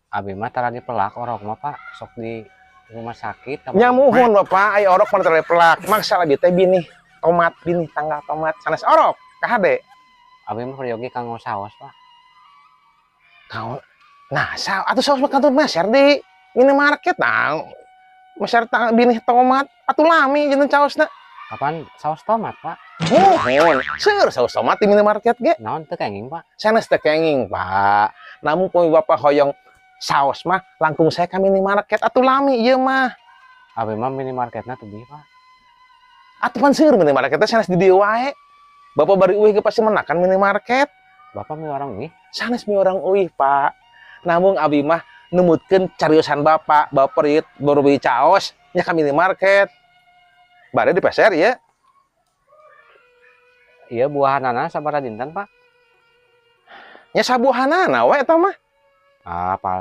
Abi mah tara dipelak orok mah, Pak, sok di rumah sakit. Nya muhun, Bapak, ai orok mah tara dipelak. Maksa abi teh binih tomat, binih tanggal tomat sanes orok, kahade. Abi mah peryogi kanggo saos, Pak. Kau nah, atuh saos mah kantun meser di minimarket. Nah, meser binih tomat atuh lami jeung saosna. Kapan saos tomat, Pak? Muhun, seueur saos tomat di minimarket ge. Naon teu kenging, Pak? Sanes teu kenging, Pak. Namun pami Bapak hoyong saos mah langkung saya ka minimarket atuh, lami ieu mah. Abi mah minimarketna tebih, Pak. Atuh pan seueur minimarket teh, sanes di dieu wae. Bapak bari uih ge pasti menakan minimarket. Bapak miwarang uih? Sanes miwarang uih, Pak. Namun abi mah numutkeun cariosan Bapak, Bapak ieu baru beli caos nya ka minimarket. Bade dipeser ieu. Iya, buahanana sabaraha dinten, Pak? Nya sabuahanana we eta mah. Ah, palsu.